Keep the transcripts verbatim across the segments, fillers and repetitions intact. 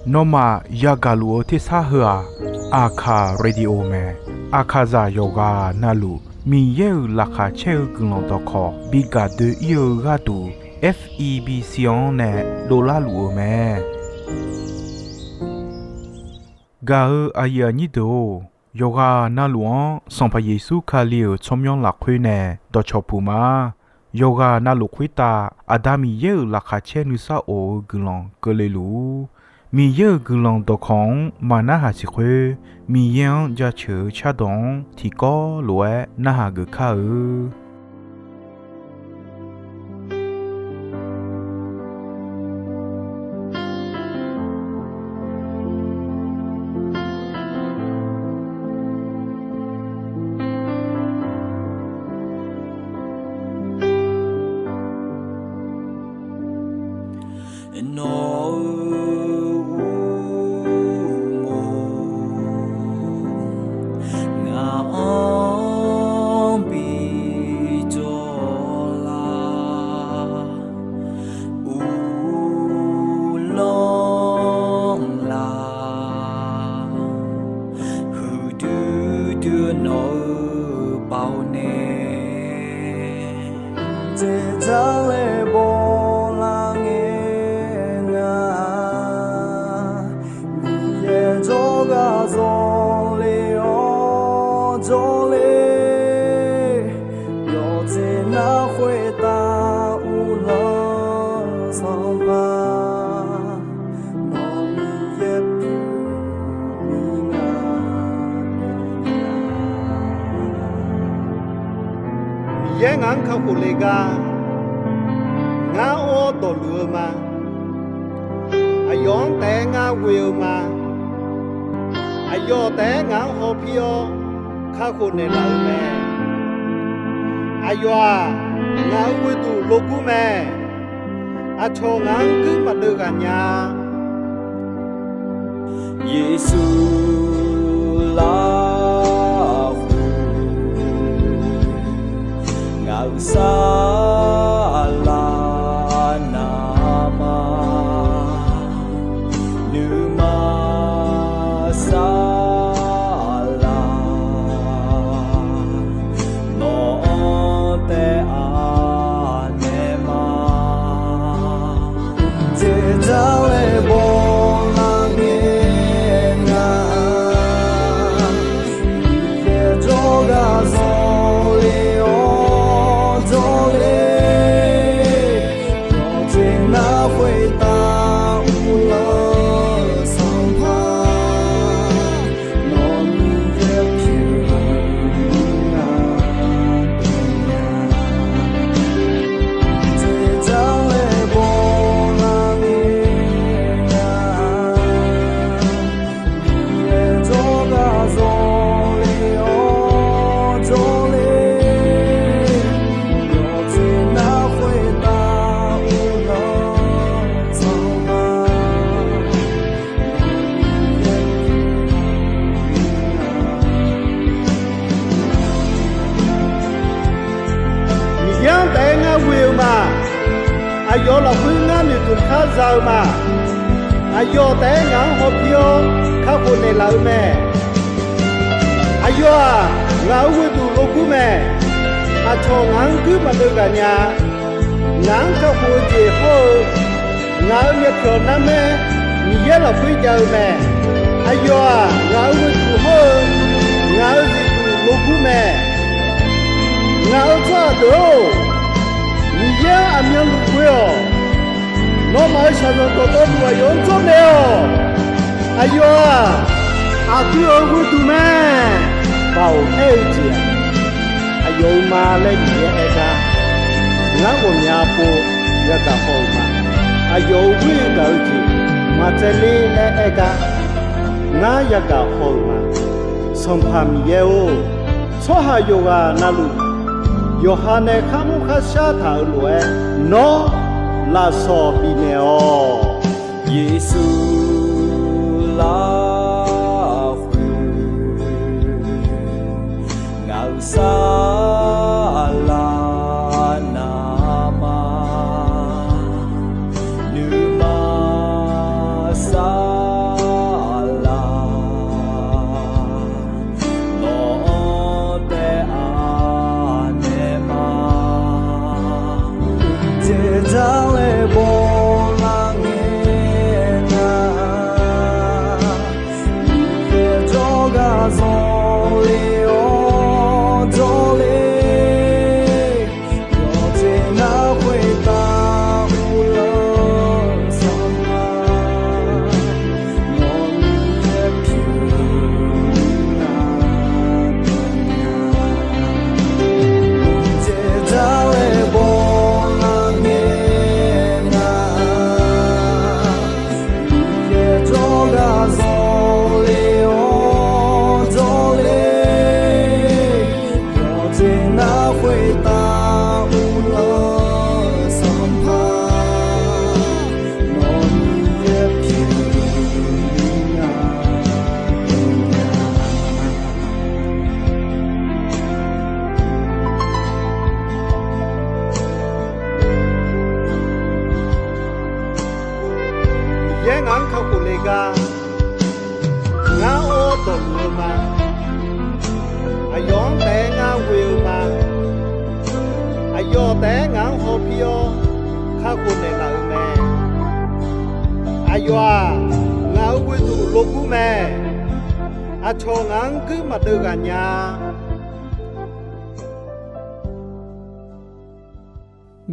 Nawmaf yagaq luf-eu tersar heu-aq, Aqkaq Radio mae. Aqkaqzaq yawqghaq navluf Miqyaer-euq laqkhaq caer-eu guiqlanq dawqkawq bi gaq doe-ir-eu gharduq, F E B C-anr nae dovlar luf-eu mae. Gaq-eu aqyuif aqnyir deuq-or, yawqghaq navluf-anr Sanqpaq Yeqsur Kali-euq tsawrmyanr lafkhoer nae dawqcawq puq ma. Yawqghaq navluf khoertav Aqda Miqyaer-euq laqkhaq caer nuisar of-eu guiqlanq keuvle luf-ur. Miqyaer-euq guiqlanq dawqkawq-anr maqnarhaq siq khoer, Miqyaer-anr jaceuq-eu cardawq-anr tiqkawv lof-aer narhaq geuf kar-eu. Nawq-euq uqmov ngaq-anr bijawr lar, uvlanr lar, huiqdui dui nawq-euq baoq nae, dzaeqdzaq laer bawlar ngae nga. Miqyaer jawrgar zawle-awr jawrle, yawqjeq nar khoertav uvlanr-eu Sanqpaq, nawq Miqyaer pyeuf-eu nga. Miqyaer ngaq-anr kakhof le gar, ngar or dawqluf-eu ma. Aqyawf-anr taef-aer ngar ghoe-eu ma. Aqyawf taef-aer ngaq-anr hawpir-awr kakhof naeqlaf-eu mae. Aqyawf-aq, ngaq-euq ghoeduq logur mae. Aqcawq ngaq-anr guir maqdeuv ghaq nya-a. Yeqsur lafkhoer ngaq-euq saflar navma, nuima saflar nawq-anr taef-a naeq ma. Dzaeqdzaq laer bawlar ngae nga. Miqyaer jawrgar zawle-awr jawrle, yawqjeq nar khoertav uvlanr-eu Sanqpaq, nawq Miqyaer pyeuf-eu nga. Dzaeqdzaq laer bawlar ngae nga. Miqyaer jawrgar zawle-awr jawrle, yawqjeq nar khoertav uvlanr-eu Sanqpaq, Miqyaer-anr taef-aer ngar ghoe-eu ma. Aqyawf lafkhoer ngar noeqtmq khar za-eu ma. Aqyawf taef-aer ngaq-anr hawpir-awr kakhof naeqlaf-eu mae. Aqyawf-aq, ngaq-euq ghoeduq logur mae. Aqcawq ngaq-anr guir maqdeuv ghaq nya-a. Ngaq-anr kakhof-eu jeq hawr-eu, ngaq-euq myavpyawq narmaer Miqyaer lafkhoer jav-eu mae. Aqyawf-aq, ngaq-euq ghoeduq hawr-eu, ngaq-euq zifduq logur mae. Ngaq-euq tsawrhaq deuq-or, Miqyaer-anr aqmyanluf ghoe-awq. Nawmaf-euq shaqzanq dawqtawvluf aqyawf-anr jawrnaeq-awq. Aqyawf-aq, aqdui-euq ghoeduq mae. Baoq aer-eu jeq-aq, aqyawf-euq ma laer Miqyaer aer gar, ngar ghawqmya pov yagaq haw-euq ma. Aqyawf-euq ghoer-eu gaq-eu jeq maqtsaevler laer aer gar, ngar yagaq haw-euq ma. Sanqpaq Miqyaer-or, tsawrhaq yawqghaq navluf, yawqha nae kharmr kharshar taq-euq lof-aer, nawr lafsawq bifnaeq-awq. Yeqsur lafkhoer ngaq-euq saflar navma, nuima Bawlar ngae nar, Miqyaer jawrgar zanqler-awr jawrler, yawqjeq nar khoertav uvlanr-eu Sanqpaq, nawq Miqyaer pyeuf-eu nar, Miqyaer jar-aer bawlar ngae nar, Miqyaer jawrgar zanqler-awr jawrler, yawqjeq nar khoertav uvlanr-eu Sanqpaq, nawq Miqyaer pyeuf-eu nar, Miqyaer ngaq-anr kakhof le gar, ngar or dawqluf-eu ma. Aqyawf-anr taef-aer ngar ghoe-eu ma. Aqyawf taef-aer ngaq-anr hawpir-awr kakhof naeqlaf-euq mae. Aqyawf-aq, ngaq-euq ghoeduq logur mae. Aqcawq ngaq-anr guir maqdeuv ghaq nya.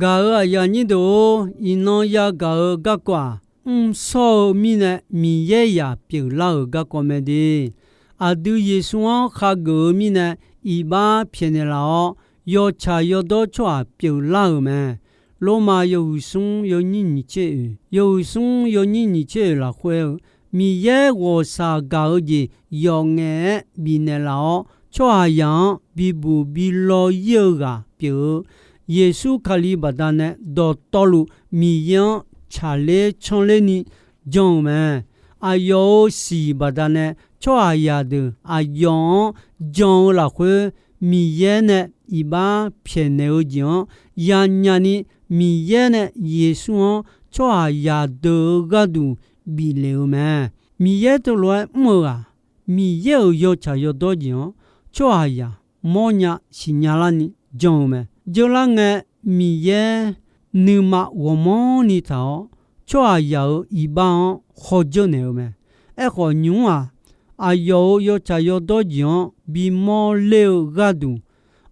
Gaq-euq aqyuif aqnyir deuq-or, iqnan yagaq-eu garkawv-aq, mrshawr-eu mirnae Miqyaer yaq pyeuflar-euq garkawv mae de. Aqdui Yeqsur-anr khageuf-eu mirnae iqbax pyaeqnaeq laf-awr, yawtsaq yawdawr tsawrhaq pyeuflar-euq mae. Lormav yawhuiq smr yawnyir nyiq tser oeq, yawhuiq smr yawnyir nyiq tser oeq lafkhoer-eu, Miqyaer ghawqshaq gaq-eu jeq yawf ngaef-aer bifnaeq laf-awr, tsawrhaqzaq-anr bibuq bi law ir-eu ghaq pyeuf-eu, Yeqsur Kali baqdanae dawqtawvluf Miqyaer-anr tsaqler canrler ni jan-euq mae. Aqyawf-euq siq baqdanae tsawrhaqzaq deuq aqyawf-anr jan-eu lafkhoer, Miqyaer nae iqbax pyaeqnaeq-eu jeq-anr yanya ni, Miqyaer nae Yeqsur-anr tsawrhaqzaq deuq-euq gharduq bif lef-eu mae. Miqyaer teulof-aer mr-eu ghaq, Miqyaer-euq yawtsaq yawdawr jeq-anr tsawrhaqzaq mawrnya siqnya larni jan-eu mae. Jeurlar ngae, Miqyaer nuima ghawqmanrni taq-awr, tsawrhaqzaq-euq iqbax-anr khawdzeur naeq-eu mae. Aerkhawf, nymq-mr-aq, aqyawf-euq yawtsaq yawdawr jeq-anr bimawr ler-eu gharduq,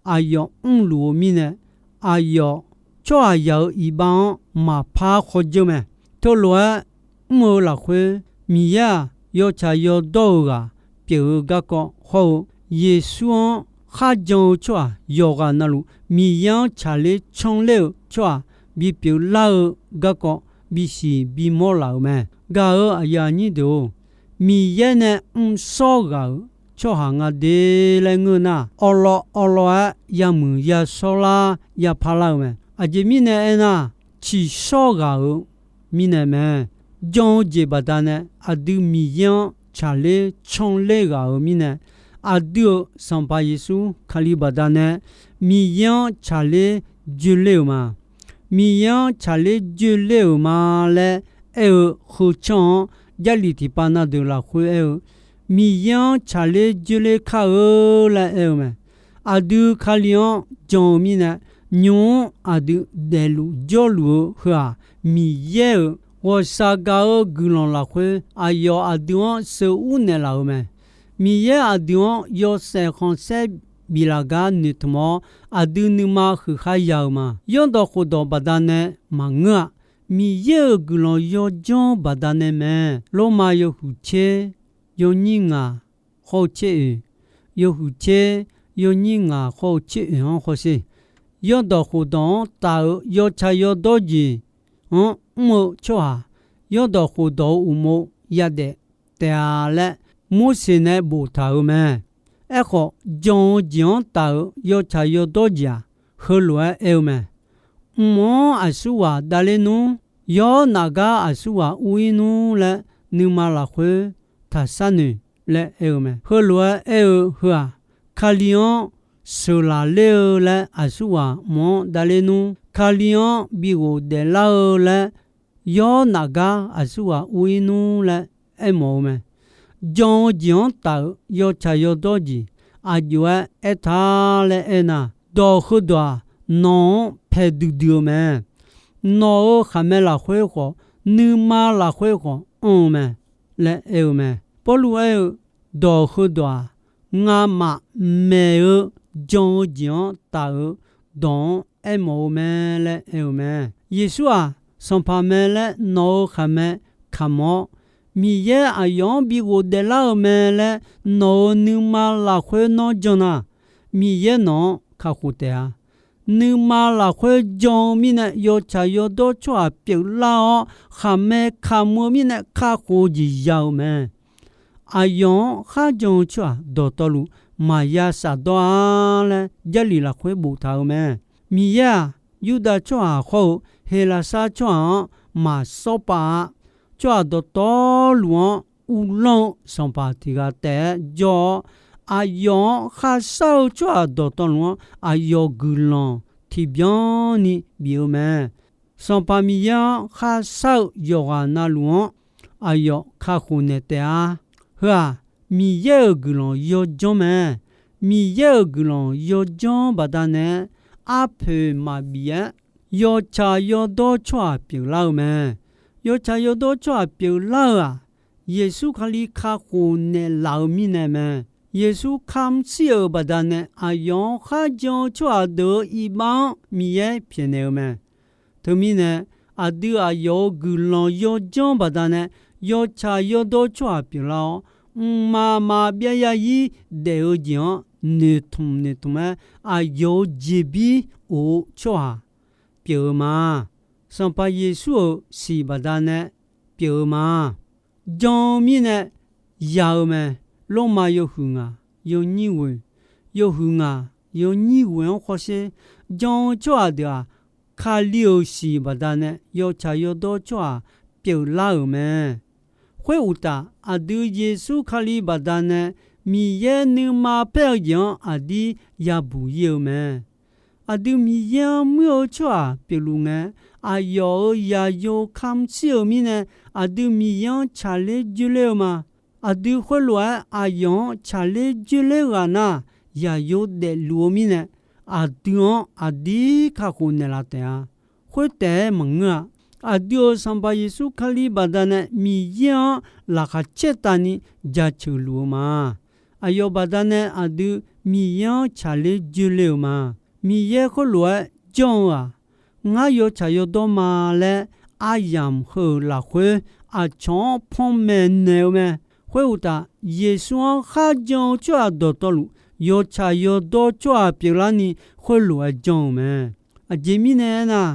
aqyawf mrluf-eu mirnae, aqyawf tsawrhaqzaq-euq iqbax-anr maqpar khawdzeur mae. Teulof-aer mr-eu lafkhoer, Miqyaer-aq, yawtsaq yawdawr-eu ghaq pyeuf-eu garkawv hawr-eu, Yeqsur-anr kharjan-eu tsawrhaq yawqghaq navluf, Miqyaer-anr tsaqler canrler-euq tsawrhaq bipyeuf lar-eu garkawv bisiq bimawr laf-euq mae. Gaq-euq aqyuif aqnyir deuq-or, Miqyaer nae mrshawr ghaq-euq tsawrhaq nga de laer ngeur nar, awqlawq awqlawq-aer yamuiq yashawr lar yapar lar-eu mae. Aqjeq mirnae aernar, tsiqshawr ghaq-euq mirnae mae. Jan-eu jeq baqdanae aqdui Miqyaer-anr tsaqler canrler ghaq-euq mirnae, aqdui-euq Sanqpaq Yeqsur Kali baqdanae Miqyaer-anr tsaqler joeler-euq ma. Miqyaer-anr tsaqler joeler-euq ma laer aer-eu heucanr-anr, Jarlif tiqpav na deuq lafkhoer aer-eu, Miqyaer-anr tsaqler joeler kar-eu laer aer-eu mae. Aqdui Kali-anr jan-eu mirnae, nymq-mr aqdui daefluf jawrluf-eu heu-aq, Miqyaer-euq ghawqshaq gaq-eu guiqlanq lafkhoer aqyawf aqdui-anr sheuqur naeqlaf-euq mae. Miqyaer aqdui-anr yawshaef khanqsaer biflaf gar noeqtmq-awr, aqdui nuima huiqkhar ya-eu ma. Yawrdawq khofdawq baqdanae maqngeur-aq, Miqyaer-euq guiqlanq yawdzanr baqdanae mae. Lormav yawhuiq tser yawnyir ngaq hawr-eu tser oeq, yawhuiq tser yawnyir ngaq hawr-eu tser oeq-anr hawsher. Yawrdawq khofdawq-anr taf-euq yawtsaq yawdawr jeq-anr mr-eu tsawrhaq, yawrdawq khofdawq-euq uqmov yadaef taef-a laer Morseq nae boftaq-euq mae. Aerkhawf, jan-eu jeq-anr taf-euq yawtsaq yawdawr jeq-aq, heulof-aer aer-eu mae. Mq-anr aqsurghaq davler nmr, yawr nafgar aqsurghaq ur-ir nmr laer nuima lafkhoer taqshar noeq laer aer-eu mae. Heulof-aer aer-eu heu-aq, Kali-anr sheuqlaf ler-eu laer aqsurghaq mq-anr davler nmr, Kali-anr bi ghofdaef lar-eu laer yawr nafgar aqsurghaq ur-ir nmr laer aermawf-eu mae. Jan-eu jeq-anr taf-euq yawtsaq yawdawr jeq aqjox-aer aertaq laer aernar, dawq heudawq-aq, nawq-anr paeqdui dui-eu mae. nawq-euq khaqmae lafkhoer khawf, nuima lafkhoer khawf anr-eu mae laer aer-eu mae. Pawrluv aer-eu, dawq heudawq-aq, ngamaf maeq-eu jan-eu jeq-anr taf-eu dawq-anr aermawf-eu mae laer aer-eu mae. Yeqsur-aq, Sanqpaq mae laer nawq-euq khaqmae kamq-awr, Miqyaer aqyawf-anr bi ghofdaef lar-eu mae laer nawq-euq nuima lafkhoer nawr jan nar, Miqyaer nawq-anr kakhof taef-a. Nuima lafkhoer jan-eu mirnae yawtsaq yawdawr tsawrhaq pyeuflar-awr, khaqmae kamq-eu mirnae kakhof-eu jeq ya-eu mae. Aqyawf-anr kharjan-eu tsawrhaq dawqtawvluf maqya shafdawr-a laer Jarlif lafkhoer boftaq-eu mae. Miqyaer-aq, Yurdav tsawrhaq hawr-eu Heqlaqsar tsawrhaq-anr maqsawr paf-a. Tsawrhaq dawqtawvluf-anr uvlanr-eu Sanqpaq tiq ghaq taef-aer jawr-awr, aqyawf-anr kharshar-eu tsawrhaq dawqtawvluf-anr aqyawf guiqlanq tiqbyan ni bif-eu mae. Sanqpaq Miqyaer-anr kharshar-eu yawqghaq navluf-anr aqyawf kakhof naeq taef-a. Heu-aq, Miqyaer-euq guiqlanq yawdzanr mae. Miqyaer-euq guiqlanq yawdzanr baqdanae arpoeq maqbif-aer, yawtsaq yawdawr tsawrhaq pyeuflar-eu mae. Yawtsaq yawdawr tsawrhaq pyeuflar-eu-aq, Yeqsur Kali kakhof naeqlaf-eu mirnae mae. Yeqsur kamq shir-euq baqdanae aqyawf-anr kharjan-eu tsawrhaq deuq-euq iqbax-anr Miqyaer pyaeqnaeq-eu mae. Teumirnae, aqdui aqyawf-euq guiqlanq yawdzanr baqdanae yawtsaq yawdawr tsawrhaq pyeuflar-awr, mqmaq maqbyav zarzir daef-eu jeq-anr noeqtmq noeqtmq-aer aqyawf-euq jeqbir of-eu tsawrhaq pyeuf-eu ma. Sanqpaq Yeqsur-euq siq baqdanae pyeuf-eu ma. Jan-eu mirnae ya-eu mae. Lormav yawhuiq ngaq yawnyir ghoeq, yawhuiq ngaq yawnyir ghoeq-anr khawrsher jan-eu tsawrhaq deuq-aq, Kali-euq siq baqdanae yawtsaq yawdawr tsawrhaq pyeuflar-euq mae. Khoeruqtaf, aqdui Yeqsur Kali baqdanae Miqyaer nuima paer-eu jeq-anr aqdir yabuq ir-eu mae. Aqdui Miqyaer-anr muir-eu tsawrhaq pyeufluf ngae, aqyawf-euq zaqyo kamq shir-euq mirnae, aqdui Miqyaer-anr tsaqler joerler-eu ma. Aqdui khoerlof-aer aqyawf-anr tsaqler joerler ghaq nar, zaqyo daefluf-eu mirnae, aqdui-anr aqdir kakhof naeqlaf taef-a. Khoertaef-aer maqngeur-a. Aqdui-euq Sanqpaq Yeqsur Kali baqdanae Miqyaer-anr laqkhaq caertavni jaceuq luf-eu ma. Aqyawf baqdanae aqdui Miqyaer-anr tsaqler joerler-eu ma. Miqyaer khoerlof-aer janr-eu-aq, ngar yawtsaq yawdawr ma laer aryamq heu-euq lafkhoer aqcawq-anr panmaeq naeq-eu mae. Khoeruqtaf, Yeqsur-anr kharjan-eu tsawrhaq dawqtawvluf yawtsaq yawdawr tsawrhaq pyeuflarni khoerlof-aer janr-eu mae. Aqjeq mirnae aernar,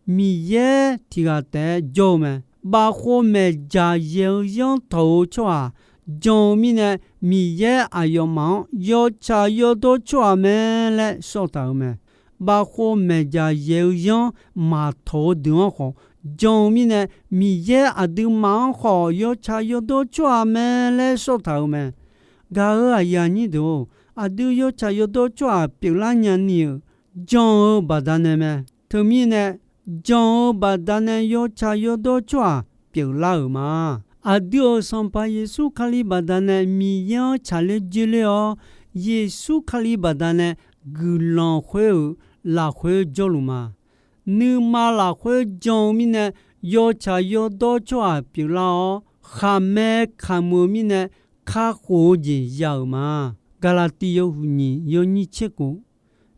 Miqyaer tiq ghaq taef-aer jawr-eu mae. Bavkhov maeqdzaq yaeq-eu yanr tawq-eu tsawrhaq jan-eu mirnae, Miqyaer aqyawfmaf-anr yawtsaq yawdawr tsawrhaq mae laer sawr taq-eu mae. Bavkhov maeqdzaq yaeq-eu yanr maqtawq-eu deuq-anr khawf jan-eu mirnae, Miqyaer aqduimaf-anr khawf yawtsaq yawdawr tsawrhaq mae laer sawr taq-eu mae. Gaq-euq aqyuif aqnyir deuq-or, aqdui yawtsaq yawdawr tsawrhaq pyeuflar nyani-euq jan-eu baqdanae mae. Teumirnae, jan-eu baqdanae yawtsaq yawdawr tsawrhaq pyeuflar-euq ma. Aqdui-euq Sanqpaq Yeqsur Kali baqdanae Miqyaer-anr tsaqler joerler-awr, Yeqsur Kali baqdanae guiqlanq khoer-euq lafkhoer jawrluf ma. Nuima lafkhoer jan-eu mirnae yawtsaq yawdawr tsawrhaq pyeuflar-awr, khaqmae kamq-eu mirnae kakhof-eu jeq ya-euq ma. Gaqlaqtiv yawhuiq nyiq yawnyir tser khof,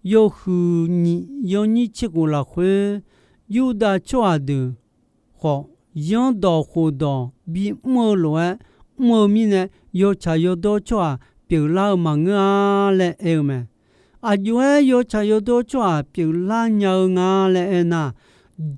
yawhuiq nyiq yawnyir tser khof lafkhoer, Yurdav tsawrhaq deuq khawf, yanrdawq khofdawq bimr-eu lof-aer mr-eu mirnae, yawtsaq yawdawr tsawrhaq pyeuflar-eu maqngeur-a laer aer-eu mae. Aqjox-aer yawtsaq yawdawr tsawrhaq pyeuflar nya-eu nga laer aernar,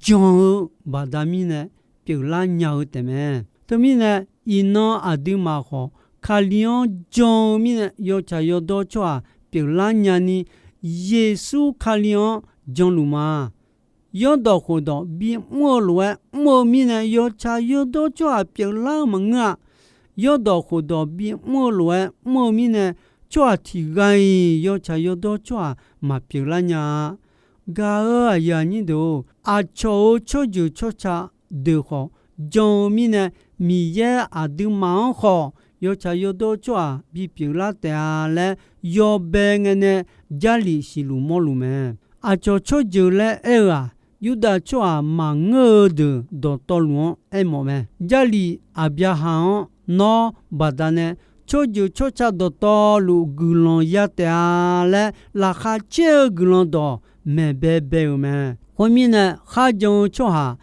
jan-eu baqda mirnae pyeuflar nya-eu taefmae. Teumirnae, iqnan aqduimaf khawf, Kali-anr jan-eu mirnae yawtsaq yawdawr tsawrhaq pyeuflar nyani, Yeqsur Kali-anr janluf ma. Yanrdawq khofdawq bimr-eu lof-aer mr-eu mirnae yawtsaq yawdawr tsawrhaq pyeuflar-eu maqngeur-a. Yanrdawq khofdawq bimr-eu lof-aer mr-eu mirnae, tsawrhaq tiq ghaq-iq yawtsaq yawdawr tsawrhaq maqpyeuflar nya-a. Gaq-euq aqyuif aqnyir deuq-or, aqcawq-euq tsawrjeuq tsawrca deuq khawf jan-eu mirnae, Miqyaer aqduimaf-anr khawf yawtsaq yawdawr tsawrhaq bipyeuflar taef-a laer yawbae ngae nae Jarlif siqluf mawrluf mae. Aqcawq tsawrjeuq laer aer-eu-aq, Yurdav tsawrhaq maqngeur-eu deuq dawqtawvluf-anr aermawf mae. Jarlif Aqbyaqhaq-anr nawr baqdanae tsawrjeuq tsawrca dawqtawvluf guiqlanq ya taef-a laer laqkhaq caer-eu guiqlanq dawq maeq baebae-euq mae. Khoermirnae, kharjan-eu tsawrhaq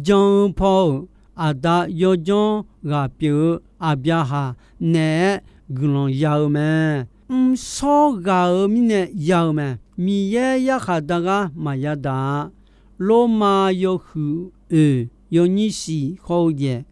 jan-eu paw-euq Aqda yawdzanr ghaq pyeuf-eu Aqbyaqhaq naeq-aer guiqlanq ya-eu mae. Mrshawr ghaq-euq mirnae ya-eu mae. Miqyaer yarkhaq dar gar maqya daq-a. Lormav yawhuiq oeq yawnyir shif khawr-eu yaeq,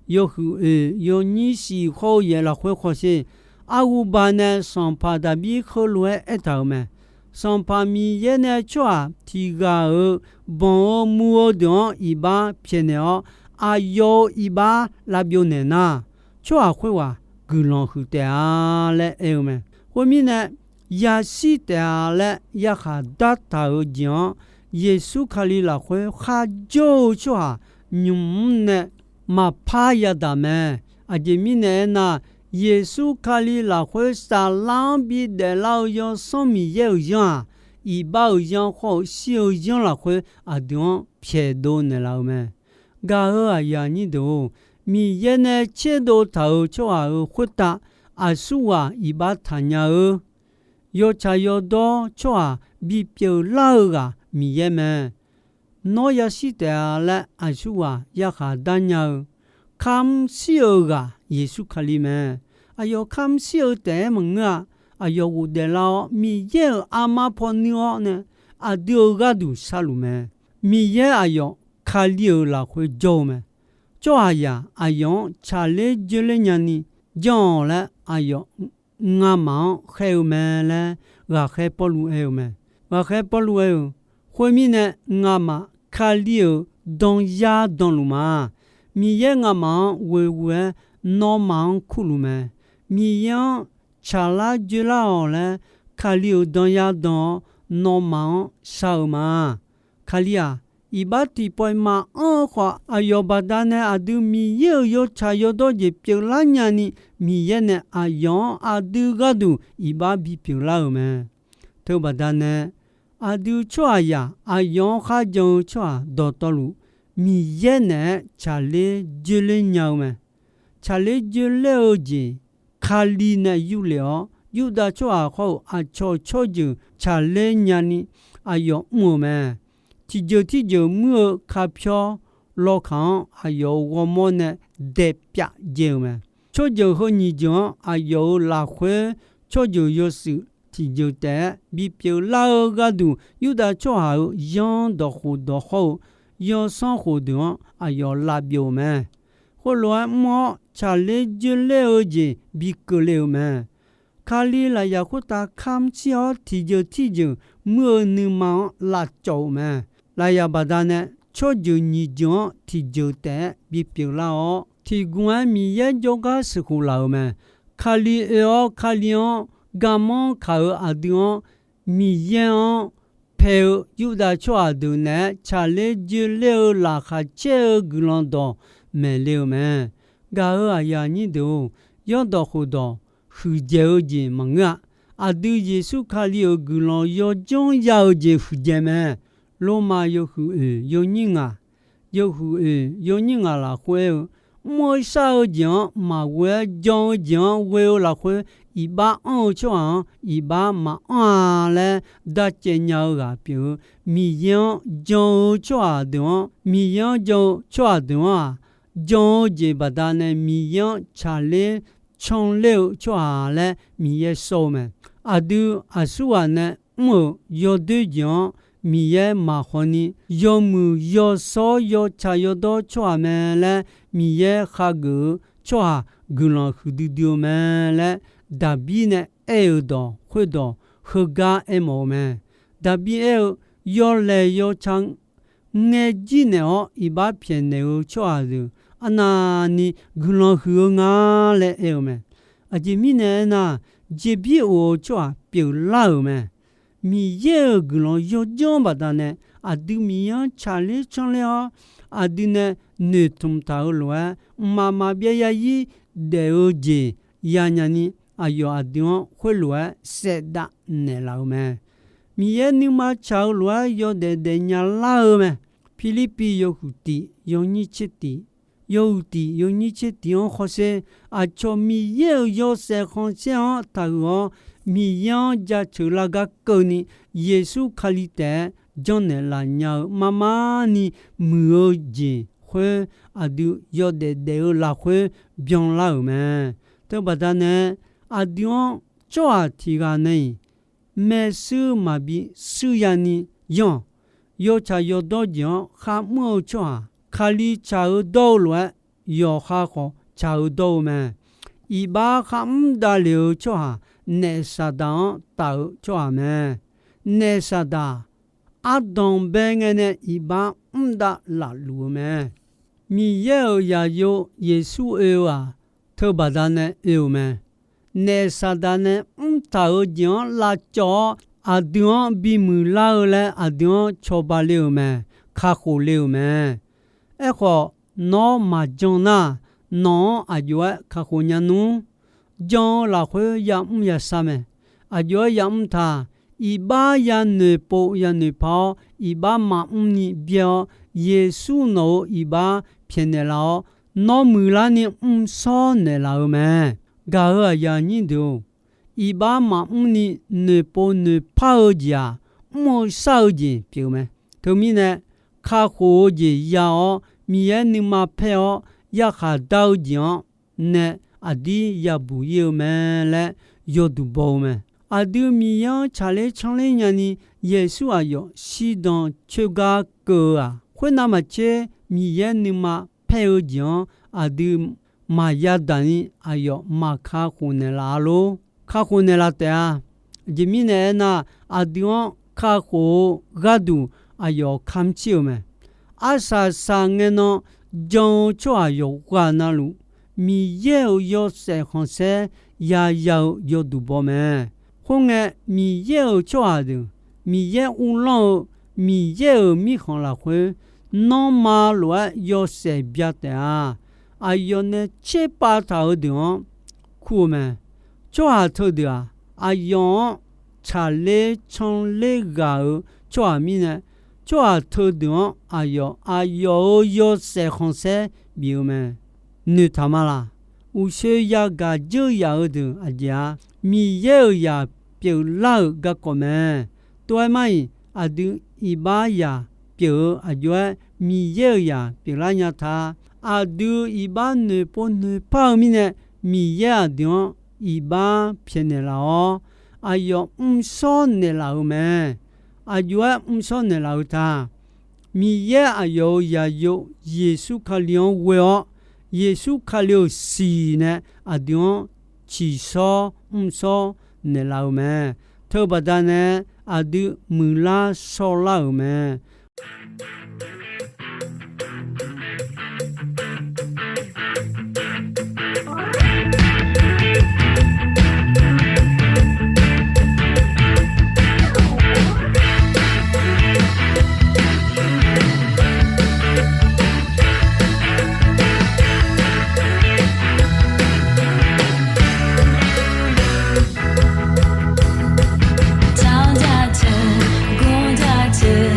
yawhuiq oeq yawnyir shif khawr-eu yaeq lafkhoer khawsher, arhuba nae sanqpaq Daqbir heulof-aer aertaq-euq mae. Sanqpaq Miqyaer nae tsawrhaq tiq ghaq-euq banq-eu muv-eu deuq-anr iqbax pyaeqnaeq-awr, aqyawf-euq iqbax lavbyov naeq nar, tsawrhaq khoerghaq guiqlanq huiq taef-a laer aer-eu mae. Khoermirnae, yashir taef-a laer yarkhaq dartaq-euq jeq-anr Yeqsur Kali lafkhoer kharjawr-eu tsawrhaq nymq mr nae maqpar yadaq mae. Aqjeq mirnae aernar, Yeqsur Kali lafkhoer saflar-anr bidaef lar-eu Yawsanr Miqyaer-euq zanr-aq, iqbax-euq zanr khawr-eu shir-eu zanr lafkhoer aqdui-anr pyaeqdov naeqlaf-eu mae. Gaq-euq aqyuif aqnyir deuq-or, Miqyaer nae tserdov taq-euq tsawrhaq-euq khoertav aqsurghaq iqbax taqnya-eu yawtsaq yawdawr tsawrhaq bipyeuf lar-eu ghaq Miqyaer mae. Nawr yashir taef-a laer aqsurghaq yarkhaq darnya-eu, kamr shir-eu ghaq Yeqsur Kali mae. Aqyawf kamr shir-eu taef-aer maqngeur-a. Aqyawf ghofdaef lar-awr, Miqyaer-euq armar paw nuir-awr nae aqdui-euq gharduq sharluf mae. Miqyaer aqyawf Kali-euq lafkhoer jawr-eu mae. Tsawrhaqzaq aqyawf-anr tsaqler joerler nyani janr-awq laer aqyawf ngamaf-anr khaer-eu mae laer ghaqkhaer Pawrluv aer-eu mae. Ghaqkhaer Pawrluv aer-eu, Khoermirnae, ngamaf Kali-euq danyar danluf ma. Miqyaer ngamaf-anr ghoeghoe-aer nawmaf-anr kurluf mae. Miqyaer-anr tsaqlar joerlar-awq laer Kali-euq danyar dan-awr nawmaf-anr shar-eu ma. Kali-aq, iqbax tiqpawf-iq maqanr-eu khawf, aqyawf baqdanae aqdui Miqyaer-euq yawtsaq yawdawr jeq pyeuflar nyani, Miqyaer nae aqyawf-anr aqdui gharduq iqbax bipyeuf lar-euq mae. Teubaqdanae, aqdui tsawrhaqzaq aqyawf-anr kharjan-eu tsawrhaq dawqtawvluf, Miqyaer naeq-aer tsaqler joerler nya-eu mae. Tsaqler joerler-eu jeq Kali nae yurlef-awr, Yurdav tsawrhaq khawr-eu aqcawq tsawrjeuq tsaqler nyani aqyawf mr-euq mae. Tiqjeuq tirjeuq muir-eu kapyawr lawkaq-anr aqyawf-euq ghawrmawr nae daepyav jaev-euq mae. Tsawrjeuq heu nyiq jeuq-anr aqyawf-euq lafkhoer tsawrjeuq yawshuif tiqjeuq taef-aer bipyeuf lar-eu gharduq, Yurdav tsawrhaq-euq yanr dawqkhof dawqkhawr-eu yawsanr khofdeuq-anr aqyawf lavbyov-eu mae. Khoerlof-aer mr-awr, tsaqler joerler-eu jeq bi keuvle-euq mae. Kali lafyaq khoertav kamr shir-awr, tiqjeuq tirjeuq muir-eu nuima-anr lavcawv-euq mae. Lafyaq baqdanae tsawrjeuq nyiq jeuq-anr tiqjeuq taef-aer bipyeuf lar-awr, tiqguv-aer Miqyaer jawrgar sheuqkhof laf-euq mae. Kali oe-awr Kali-anr garmanr kaq-euq aqdui-anr Miqyaer-anr pae-eu Yurdav tsawrhaq deuq naeq-aer tsaqler joerler-eu laqkhaq caer-eu guiqlanq dawq maeqle-euq mae. Gaq-euq aqyuif aqnyir deuq-or, yawrdawq khofdawq huiqdzaeq-eu jeq maqngeur-a. Aqdui Yeqsur Kali-euq guiqlanq yawdzanr ya-eu jeq huiqdzaeq mae. Lormav yawhuiq oeq yawnyir ngaq, yawhuiq oeq yawnyir ngaq lafkhoer-eu, mr-eu shar-eu jeq-anr maqghoe-aer jan-eu jeq-anr ghoe-eu lafkhoer, iqbax anr-eu tsawrhaq-anr iqbax maqanr-a laer darcaev nya-eu ghaq pyeuf-eu, Miqyaer-anr jan-eu tsawrhaq deuq-anr, Miqyaer-anr jan-eu tsawrhaq deuq-anr-aq, jan-eu jeq baqdanae Miqyaer-anr tsaqler canler-eu tsawrhaq laer Miqyaer shawr-eu mae. Aqdui aqsurghaq nae mr-euq yawdoer jeq-anr Miqyaer maqkhawf ni, yawmuiq yawshawr yawtsaq yawdawr tsawrhaq mae laer Miqyaer khageuf-eu tsawrhaq guiqlanq huiqdui dui-eu mae laer Daqbir nae aer-euq dawq khoerdawq heugar aermawf-eu mae. Daqbir aer-eu, yawlaeq yawtsaq ngaejir naeq-awr iqbax pyaeqnaeq-eu tsawrhaq deuq arnavni guiqlanq huiq-eu nga laer aer-eu mae. Aqjeq mirnae aernar, jeqbir of-eu tsawrhaq pyeuflar-euq mae. Miqyaer-euq guiqlanq yawdzanr baqdanae, aqdui Miqyaer-anr tsaqler canler-awr, aqdui nae noeqtmq taq-euq lof-aer, mqmaq maqbyav yarzir daef-eu jeq yanya ni, aqyawf aqdui-anr khoerlof-aer saevdav naeqlaf-eu mae. Miqyaer nuima tsaq-eu lof-aer yawdaef daefnya lar-eu mae. Pirlirpiv yawhuiq tiq yawnyir tser tiq, yawhuiq tiq yawnyir tser tiq-anr hawsher. Aqcawq Miqyaer-euq yawshaef khanqsaer-anr taqhuiq-awr, Miqyaer-anr jaceuq lar gar keuvni, Yeqsur Kali taef-aer janrnaeq laf nya-eu mar mar ni muiq-eu jeq khoer, aqdui yawdaef daef-eu lafkhoer byanlar-euq mae. Teubaqda nae, aqdui-anr tsawrhaq tiq ghaq nae-iq maershuir maqbi shuir yani yanr-awq. Yawtsaq yawdawr jeq-anr kharmr-eu tsawrhaq, Kali tsaq-eu dawr-eu lof-aer, yawqha khawf tsaq-eu dawr-eu mae. Iqbax kharmr davlef-eu tsawrhaq, naef Saqdaq-anr taf-eu tsawrhaq mae. Naef Saqdaq ardanq bae ngae nae iqbax mr dav lafluf-eu mae. Miqyaer-euq zaqyo Yeqsur oe-eu-aq, teubaqda nae oe-euq mae. Naef Saqdaq nae mrtaq-euq jeq-anr lavcawv-awr, aqdui-anr bimuiq lar-eu laer aqdui-anr cawba le-euq mae. Kakhof le-euq mae. Aerkhawf, nawr maqjan nar, nawq-anr aqjox-aer kakhof nya nmr. Jan-eu lafkhoer yamr yashar mae. Aqjox-aer yamr ta. Iqbax yanoeq pov yanoeq par-awr, iqbax maqmr ni byaer-awr, Yeqsur nawq-euq iqbax pyaeqnaeq laf-awr, nawr muiqlar ni mrshawr naeqlaf-eu mae. Gaq-euq aqyuif aqnyir deuq-or, iqbax maqmr ni noeqpov noeqpar-eu jeq-aq, mr-eu shar-eu jeq pyeuf-eu mae. Teumirnae, kakhof-eu jeq ya-awr, Miqyaer nuima paer-awr yarkhaq dar-eu jeq-anr nae aqdir yabuq ir-eu mae laer yawduq baw-eu mae. Aqdui Miqyaer-anr tsaqler canler nyani, Yeqsur aqyawf shirdan coergar keuv-eu-aq, khoernav maqtser Miqyaer nuima paer-eu jeq-anr aqdui maqya daq ni aqyawf maqkakhof naeqlaf-a lor. Kakhof naeqlaf taef-a. Aqjeq mirnae aernar, aqdui-anr kakhof-eu gharduq aqyawf kamr cir-euq mae. Arsaq saq ngae nan jan-eu tsawrhaq yawqghaq navluf, Miqyaer-euq yawshaef khanqsaer yaya-eu yawduq baw mae. Khoerngae, Miqyaer-euq tsawrhaq deuq, Miqyaer uvlanr-eu Miqyaer-euq mirkhanq lafkhoer, nanrma lof-aer yawshaef bya taef-a. Aqyawf nae tserpav taq-euq deuq-anr kur-eu mae. Tsawrhaq teudeuq-aq, aqyawf-anr tsaqler canler ghaq-euq tsawrhaq mirnae, tsawrhaq teudeuq-anr aqyawf, aqyawf-euq yawshaef khanqsaer bif-eu mae. Noeqtaq ma laq? Uqshoe yagaq dzeur yaf-eu deuq aqjeq-a. Miqyaer-euq zaq pyeuflar-euq garkawv mae. Tov-aer mar-iq, aqdui iqbax zaq pyeuf-eu aqjox-aer Miqyaer-euq zaq pyeuflar nya ta. Aqdui iqbax noeqpov noeqpar-eu mirnae, Miqyaer aqdui-anr iqbax pyaeqnaeq laf-awr, aqyawf mrshawr naeqlaf-euq mae. Aqjox-aer mrshawr naeqlaf-eu ta. Miqyaer aqyawf-euq zaqyo Yeqsur Kali-anr ghoe-awr, Yeqsur Kali-euq siq nae aqdui-anr ciqshawr mrshawr naeqlaf-eu mae. Teubaqda nae aqdui muiqlar shawrlar-euq mae. Tawq daq teu, gor daq teu,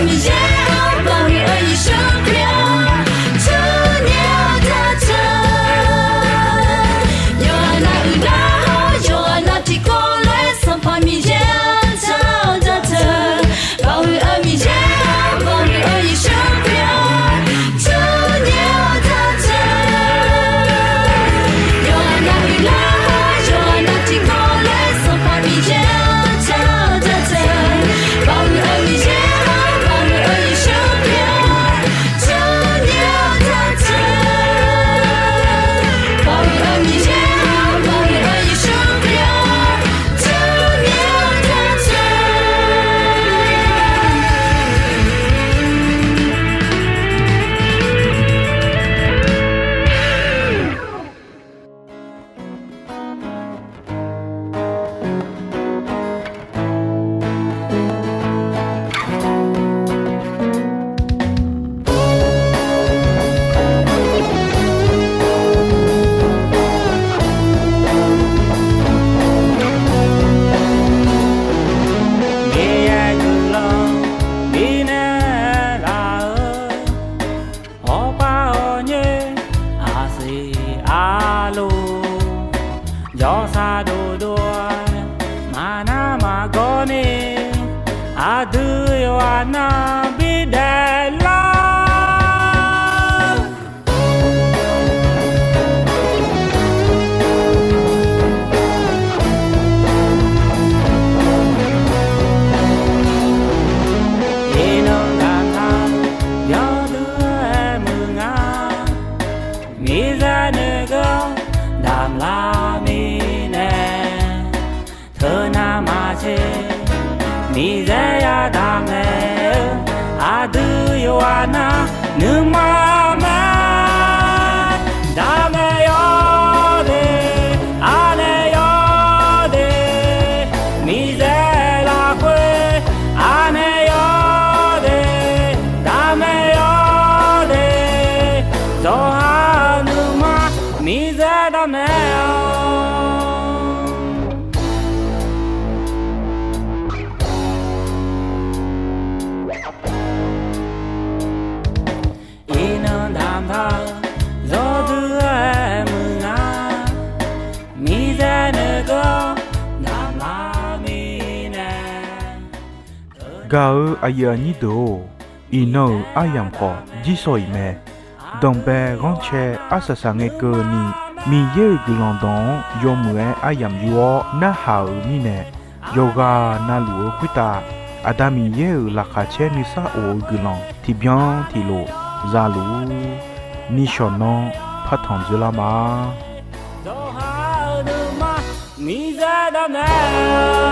Miqyaer-anr baoq-eu Yeqsur Kali-anr teunyir-awr jaceuq. Yawqha nav uiqlar-awr, yawqha nav tiqkawv lof-aer Sanqpaq Miqyaer-anr jar-awr jaceuq. Baoq-eu Miqyaer-anr baoq-eu Yeqsur Kali-anr teunyir-awr jaceuq. Yawqha nav uiqlar-awr, yawqha nav tiqkawv lof-aer Sanqpaq Miqyaer-anr jar-awr jaceuq. Baoq-eu Miqyaer-anr baoq-eu Yeqsur Kali-anr teunyir-awr jaceuq. Baoq-eu Miqyaer-anr baoq-eu Yeqsur Kali-anr teunyir-awr jaceuq. Miqyaer guiqlanq bifnaeq laf-eu, hawpar hawnyir aqsiq arluf, jawrsar dovdov-aer maqnar maqgawr ni, aqdui yawqghaq nar bidaef lar. Iqnan daqtaq yawdui-aer muiq nga, miqzaq noeqgeur damq lar mirnae, teunav maqtser miqzaq yadaq mae-eu, aqdui yawqghaq nar nuima mae. Daqmaeq yawde, aqnaeq yawde, miqzaq lafkhoer aqnaeq yawde, daqmaeq yawde, zawqha-eu nuima miqzaq daqmaeq-awq. Iqnan damqtaq-eu yawdui-aer muiq nga, miqzaq noeqgeur damq lar mirnae. Gaq-eu aqyuif aqnyir deuq-or, iqnan-euq aryamq khawf jirsawq iq mae. Danqbae ghanrcae arsaq saqngae keuvni, Miqyaer-euq guiqlanq dawq-anr yawmuiq-aer aryamq yur-awr narhaq-euq mirnae, yawqghaq navluf-eu khoertav Aqda Miqyaer-euq laqkhaq caer nuisar of-eu guiqlanq tiqbyan tiqlof zaluf-ur. Nishawq nanr partanq dzeurlar ma. Zawqha-eu nuima miqzaq daqmaeq